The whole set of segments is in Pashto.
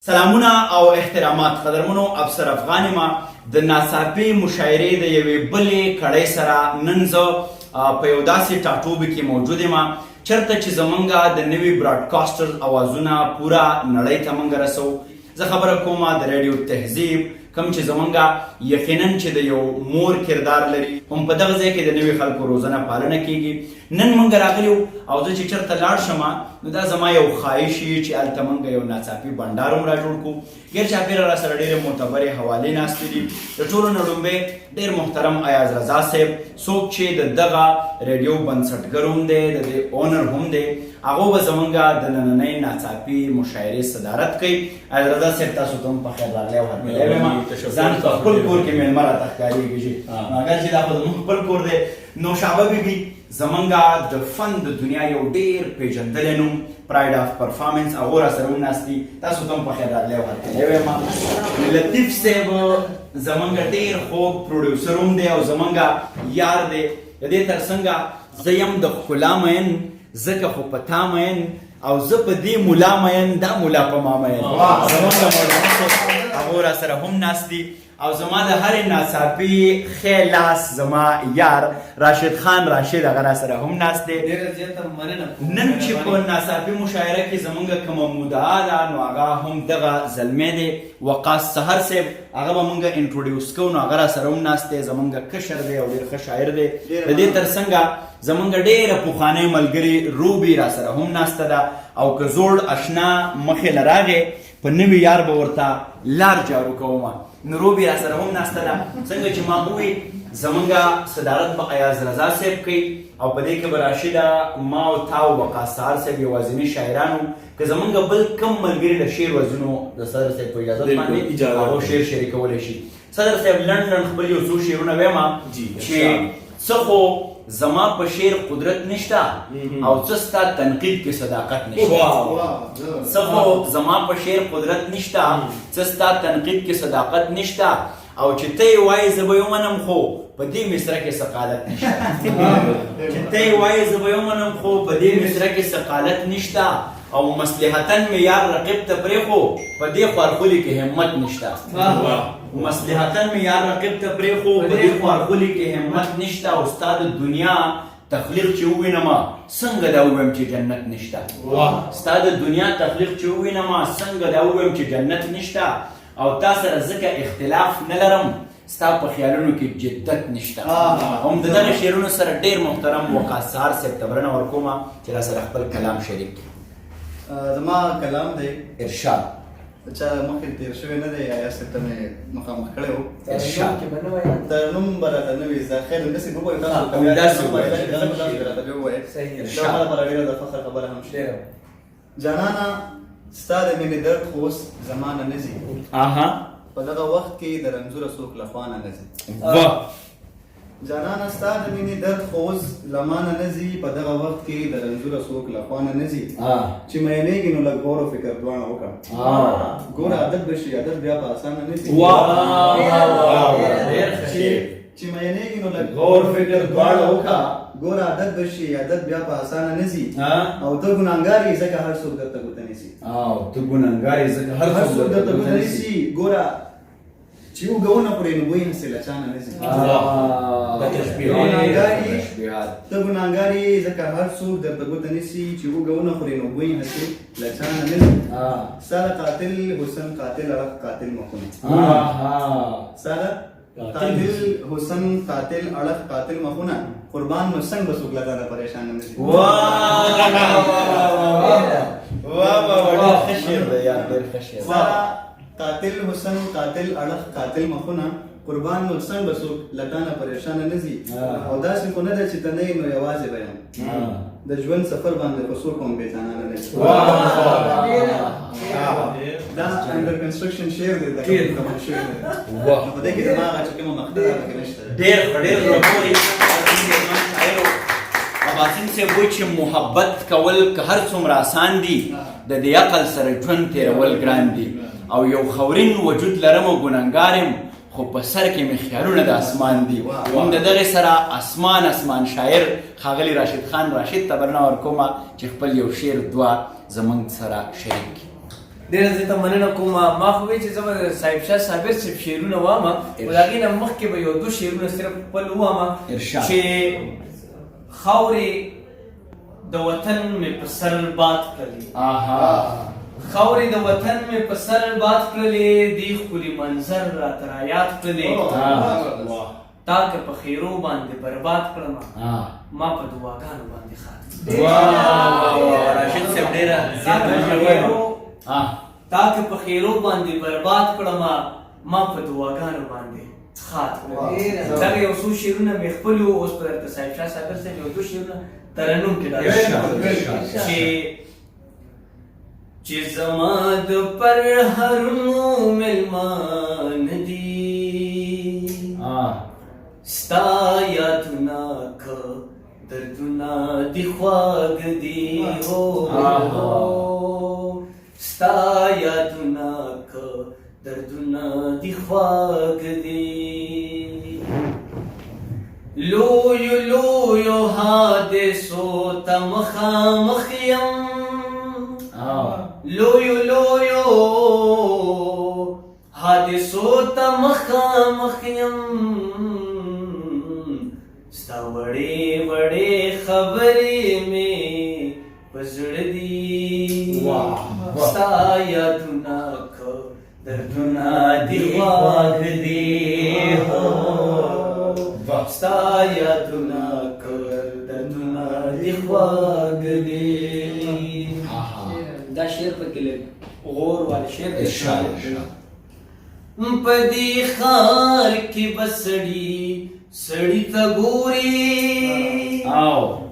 سلامونه او احترامات قدرمنو، افسر افغان ما د ناڅاپي مشاعرې د یوې بلې کړۍ سره نن زه په یو داسې ټاټوبي کې موجود یم چرته چې زمونږ د نوي براډکاسټر اوازونه پوره نړۍ ته مونږ رسو. زه خبره کوم د ریډیو تهذیب، کوم چې زمونږ یقینا چې د یو مور کردار لري، هم په دغه ځای کې د نوي خلکو روزنه پالنه کیږي. نن مونږ راغلي او زه چې چرته لاړ شم نو دا زما یو خواهش چې هلته مونږ یو ناڅاپي بنډار هم را جوړ کړو. ګیر چاپېره را سره ډېرې معتبرې حوالې ناستې دي. د ټولو نه ړومبی ډېر محترم ایاز رضا صاحب، څوک چې د دغه ریډیو بنسټګر هم دی، د دې owner هم دی، هغه به زمونږ د نننۍ ناڅاپي مشاعرې صدارت کوي. ایاز رضا صاحب، تاسو ته هم په خیر راغلی او هرکلی وایم. ځان په خپل کور کې مېلمه راته ښکارېږي چې اګر چې دا خو زموږ خپل کور دی. نو شابه بي بي، زمونږ د فن د دنیا یو ډیر پیژندلی نوم، pride of performance، هغه را سره هم ناست دي. تاسو ته هم په خیر راغلی او هرکلی وایم. لطیف صاحب زمونږ ډیر خوږ producer هم دی او زمونږ یار دی. د دې ترڅنګه زه یم د ښکلا مین، ځکه خو په تا مین او زه په دې مولا مین، دا مولا په ما مین، زمونږ مولانا صاحب هغه را سره هم ناست دي. او زما د هرې ناڅاپي ښی لاس، زما یار راشد خان راشد، هغه را سره هم ناست دی. ډیره زیاته مننه. نن چې په ناڅاپي مشاعره کې زمونږ کومه مدعا ده، نو هغه هم دغه زلمی دی، وقاص سحر صاحب، هغه به مونږ introduce کوو. نو هغه را سره هم ناست دی، زمونږ کشر دی او ډېر ښه شاعر دی. د دې ترڅنګه زمونږ ډېره پخوانۍ ملګرې روبي را سره هم ناسته ده، او که زوړ اشنا مخې له راغی، په نوي یار به ورته لار جارو کوم. نو روبي را سره هم ناسته ده. څنګه چې ما ووی، زمونږ صدارت به ایاز رضا صاحب کوي او په دې کې به راشده، ما او تا او وقاص سهار صاحب یوازیني شاعرانو. که زمونږ بل کم ملګري له شعر وزنو، د صدر صاحب په اجازت باندې هغه شعر شریکولی شي. صدر صاحب، لنډ لنډ خپل یو څو شعرونه وایم چې څه خو زما په شعر قدرت نشته او څه ستا تنقید کې صداقت نشته. څه خو زما په شعر قدرت نشته، څه ستا تنقید کې صداقت نشته، او چې ته یې وایې زه به یې ومنم، خو په دې مصره کې ثقالت نشته. چې ته یې وایې زه به یې ومنم، خو په دې مصره کې ثقالت نشته، او مصلحتاً مې یار رقیب ته پرېښو، په دې خوارخولي کې همت نشته. مصلحتاً مې یار رقیب ته پرېښو، په دې خوارخولي کې همت نشته، او ستا د دنیا تخلیق چې ووینم، څنګه دا ووایم چې جنت نشته. ستا د دنیا تخلیق چې ووینم، څنګه دا ووایم چې جنت نشته، او تا سره ځکه اختلاف نه لرم، ستا په خیالونو کې جدت نشته. هم د دغه شعرونو سره ډیر محترم وقاص سهار صاحب ته بلنه ورکوم چې را سره خپل کلام شریک کړي. زما کلام دی. ارشاد. چا مخکې تېر شوی نه دی، یا صاحب ته مې مخامخ کړی و. ارشاد. ترنم به راته نه وي زده. خیر، همداسې به ووایو، تاسو همداسې ووایئ. تاسو راته به ووایئ. دا ما لپاره ډېره د فخر خبره هم شوه. جانانه، ستا د مینې درد خو اوس زمانه نه ځي، په دغه وخت کې د رنځوره څوک له خوا نه نه ځي. جانانه، ستا د مینې درد خو اوس له ما نه نه ځي، په دغه وخت کې د رنځوره څوک له خوا نه نه ځي. چې مینېږي نو لږ غور او فکر دواړه وکړه، ګوره عادت به شي، عادت بیا په اسانه نه ځي. ډېر ښه شعر. چې مینېږي نو لږ غور فکر دواړه وکړه، ګوره عادت به شي، عادت بیا په اسانه نه ځي، او ته ګناهګار یې ځکه هر څوک درته ګوته نیسي. او ته ګناهګار یې ځکه هر هر څوک درته ګوته نیسي. ګوره چې اوږه ونه خورې نو بوی هسې له چا نه نه ځي. ته ګناهګار یې ځکه هر څوک درته ګوته نیسي، چې اوږه ونه خورې نو بوی هسې له چا نه نه ځي. ستا د قاتل حسن قاتل اړخ قاتل مخونه، ستا د قاتل حسن قاتل اړخ قاتل مخونه، قربان نو څنګه به څوک له تا نه پریشان نه ځي. واه واه واه، ډېر ښه شعر دی یار، ډېر ښه شعر. ستا قاتل حسن قاتل اړخ قاتل مخونه، قربان نو څنګه به څوک له تا نه پریشان نه ځي. او داسې خو نه ده چې ته نه یې نو یوازې به یم، د ژوند سفر باندې خو څوک هم بې جانانه نه ځي. دا under construction شعر دی، دا مکمل شوی دی. نو په دې کې زما هغه چې کومه مقطع ده پکې نشته. ډېر ښه، ډېر زړه پورې. شاعر اباسین صاحب وایي چې محبت کول که هر څومره اسان دي، د دې عقل سره ژوند تېرول ګران دي، او یو خورین وجود لرم او ګنهګار یم، خو په سر کې مې خیالونه د اسمان دي. هم د دغې سره اسمان اسمان شاعر ښاغلي راشد خان راشد ته بلنه ورکوم چې خپل یو شعر دوه زمونږ سره شریک کړي. ډېره زیاته مننه کوم. ما خو وی چې زه به د صاحب شاه صابر صاحب شعرونه وایم، خو د هغې نه مخکې به یو دوه شعرونه صرف خپل ووایم. ارشاد. چې خاورې د وطن مې په سر باد کړلې، خاورې د وطن مې په سر باد کړلې، دې ښکلي منظر راته رایاد کړلې. تا که په خیرو باندې برباد کړم، ما په دعاګانو باندې ښاد کړم. واه واه واه، راشد صاحب، ډېره زیاته مننه. تا که په خیرو باندې برباد کړم، ما په دعاګانو باندې ښاد کړم. دغه یو څو شعرونه مې خپل وو. اوس به درته صاحب شاه صابر صاحب یو دوه شعرونه ترنم کې ډالۍ چې زما د پرهرونو مېلمانه دي، ستا یادونه که دردونه دي خواږه دي، هو، ستا یادونه که دردونه دي خواږه دي. لویو لویو حادثو ته مخامخ یم، لویو لویو حادثو ته مخامخ یم، ستا وړې وړې خبرې مې په زړه دي، ستا یادونه که دردونه دي خواږه دي، هو، ستا یادونه که دردونه دي خواږه دي. دا شعر پکې لږ غور والا شعر دی. ارشاد، ارشاد. په دې ښار کې به سړي سړي ته ګوري،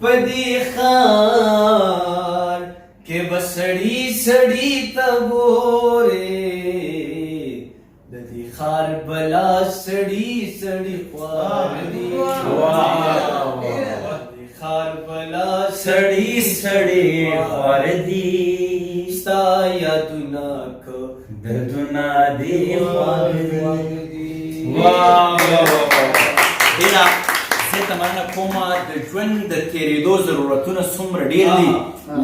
په دې ښار کې به سړي سړي ته ګوري، د دې ښار بلا سړي سړي خوار دي، د دې ښار بلا سړي سړي خوار دي، ستا یادونه که دردونه دي خواږه دي. واه. واه واه واه، ډېره زیاته مننه کوم. د ژوند د تېرېدو ضرورتونه څومره ډېر دي،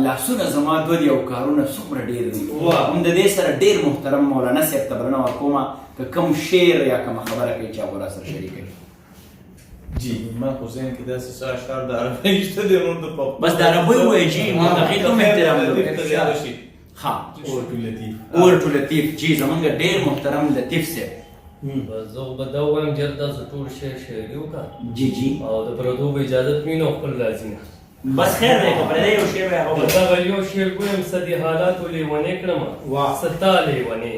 لاسونه زما دوه دي او کارونه څومره ډېر دي. هم د دې سره ډېر محترم مولانا صاحب ته بلنه ورکوم که کوم شعر یا کومه خبره کوي چې هغه را سره شریک کړي. جی، ما خو ذهن کې داسې څه اشعار د عربۍ شته دی، نور د پښتو. بس د عربۍ ووایه جی، موږ هغې ته هم احترام لرو. لطیف ته زیاده شي. ښه. Over to Latif. Over to Latif جی، زمونږ ډېر محترم لطیف صاحب. بس زه خو به دا ووایم چې تاسو ټول شعر شاعري وکړه جی جی او د پردو به اجازت وي نو خپل راځي نه. بس خیر دی، که پردی یو شعر وایي هغه ووایه. دغه یو شعر ګورم: څه دې حالاتو لیونی کړم، ستا لیونی،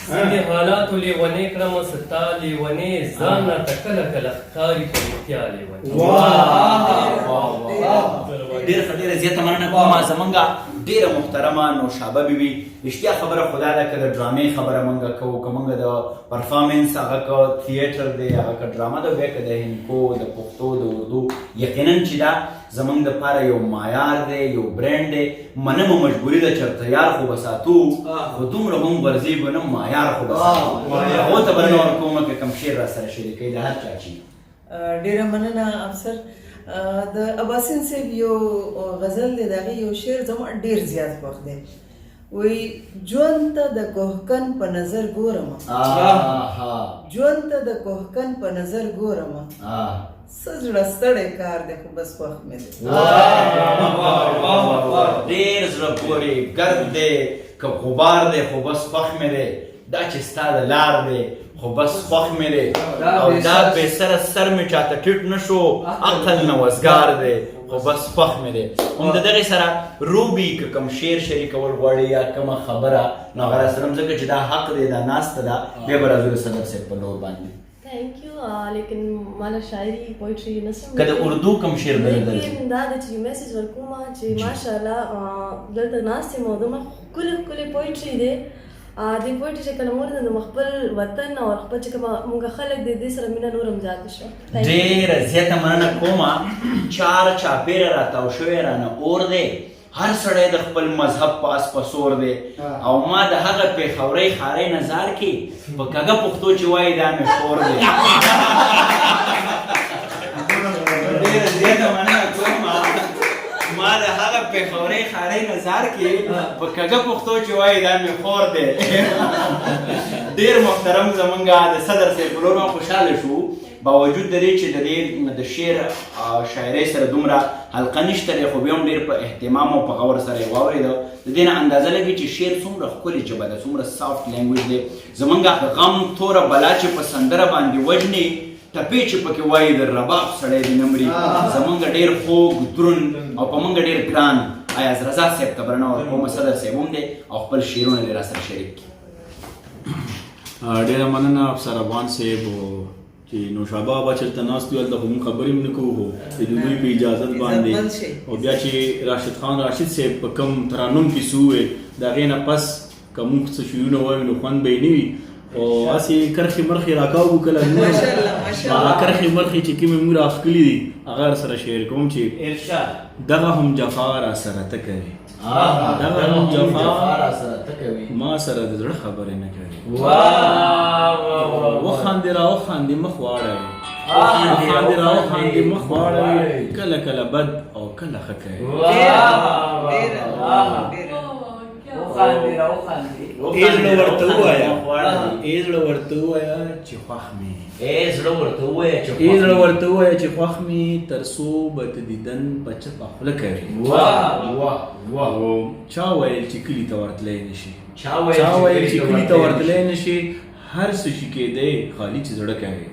څه دې حالاتو لیونی کړم، ستا لیونی، ځان راته کله کله ښکاري په رښتیا لیونی. ډېر ښه، ډېره زیاته مننه کوم. زمونږ ډېره محترمه نوشابه بیبي، رښتیا خبره خدا ده که د ډرامې خبره مونږ کوو، که مونږ د پرفارمنس، هغه که تھیټر دی، هغه که ډرامه ده، بیا که د هندکو، د پښتو، د اردو، یقینا چې دا زمونږ دپاره یو معیار دی، یو برند دی. منمه مجبوري ده چېرته یار خو به ساتو، خو دومره هم غورځېږو نه، معیار خو به ساتو. هغو ته بلنه ورکوم که کوم شعر را سره شریکوي د هر چا چې. ډیره مننه افسر. د اباسین صاحب یو غزل دی، د هغې یو شعر زما ډیر زیات خوښ دی. وی ژوند ته د کوهکن په نظر ګورم، ژوند ته د کوهکن په نظر ګورم، څه زړه ستړی کار دی، خو بس خوښ مې دی. ډېر زړه پورې ګرد دی که غبار دی، خو بس خوښ مې دی. دا چې ستا د لار دی، خو بس خوښ مې دی. او دا بې سره سر مې چاته ټیټ نه شو، عقل نه وزګار دی، خو بس خوښ مې دی. هم د دغې سره روبي که کوم شعر شریکول غواړي یا کومه خبره، نو هغه راسره هم، ځکه چې دا حق دی، دا ناسته ده. بیا به راځو د صدر صاحب په لور باندې. Thank you، لیکن مالا شاعری پوئټری نه سم. که د اردو کوم شعر درته درځي. لیکن دا د چې میسج ورکوم چې ماشاءالله دلته ناست یم او دومره ښکلې ښکلې پوئټری دی. دې پوئټری چې کله مور د خپل وطن او خپل چې کوم موږ خلک دې، دې سره مینه نور هم زیاته شوه. Thank you. ډېره زیاته مننه کومه. چار چاپېره راتاو شوی رانه اور دی، هر سړی د خپل مذهب پاس پسور دی، او ما د هغه پېښورۍ ښارۍ نظار کې په کږه پښتو چې وایي دا مې خور دی. ډېره زیاته مننه کومه. ما د هغه پېښورۍ خاړې نظر کې په کږه پښتو چې وایي دا مې خور دی. ډېر محترم زمونږ د صدر صاحب په لور خوشحاله شو، باوجود د دې چې د دې د شعر شاعرۍ سره دومره حلقه نشته دی، خو بیا هم ډېر په اهتمام او په غور سره یې واورېده. د دې نه اندازه لګي چې شعر څومره ښکلې ژبه ده، څومره soft language دی. زمونږ د غم توره بلا چې په سندره باندې وژني، ټپې چې پکې وایي د رباب سړی دې نه مري. زمونږ ډېر خوږ درون او په مونږ ډېر ګران ایاز رضا صاحب ته برنه ورکوم. صدر صاحب هم دی او خپل شعرونه دې راسره شریک کړي. ډېره مننه افسر افغان صاحب چې نوشابه بابا چېرته ناست وي، هلته خو موږ خبرې هم نه کوو، خو د دوی په اجازت باندې. او بیا چې راشد خان راشد صاحب په کوم ترنم کې څه وویل، د هغې نه پس که موږ څه شعرونه وایو نو خوند به یې نه وي. او هسې کرښې مرښې راکاږو کله نور، هغه کرښې مرښې چې کومې موږ راښکلي دي هغه سره شعر کوم چې دغه هم جفا را سره ته کوي، دغه هم جفا را سره ته کوي، ما سره د زړه خبرې نه کوي. وخاندې را وخاندې مخ واړوي، وخاندې را وخاندې مخ واړوي، کله کله بد او کله ښه کوي. ای زړه ورته ووایه، ای زړه ورته ووایه چې خوښ مې، ای زړه ورته ووایه چې ای زړه ورته ووایه چې خوښ مې، تر څو به ته دیدن په چپه خوله کوي. واه، چا ویل چې کلي ته ورتلی نه شي، چا ویل چې کلي ته ورتلی نه شي، هر څه چې کېدی خالي چې زړه کوي.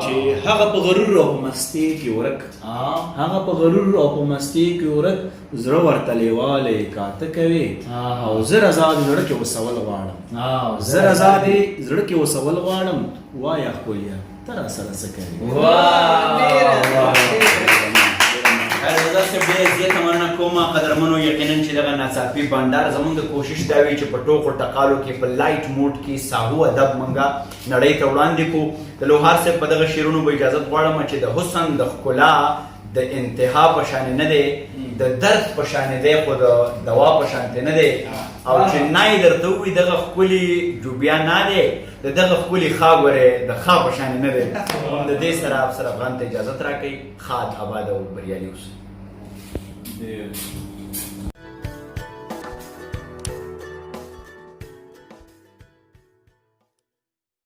چې هغه په غرور او په مستۍ کې ورک، هغه په غرور او په مستۍ کې ورک، زړه ورته لیوالی کاته کوي. او زه رضا دې زړه کې وسول غواړم، زه رضا دې زړه کې وسول غواړم، وایه ښکلیه ته را سره څه کوې. رضا صاحب ډېره زیاته مننه کوم. قدرمنو، یقینا چې دغه ناڅاپي بنډار زمونږ د کوشش دا وي چې په ټوکو ټقالو کې په light mood کې ساهو ادب مونږه نړۍ ته وړاندې کړو. د لوهار صاحب په دغه شعرونو به اجازت غواړم چې د حسن د ښکلا د انتها په شان نه دی، د درد په شان دی، خو د دوا په شان نه دی. او چې نه یې درته ووایي دغه ښکلي جوبیا نه دی، د دغه ښکلي ښا ګورې د ښا په شان نه دی. هم د دې سره افسر افغان ته اجازت راکړئ. ښاد، آباد او بریالي اوسئ.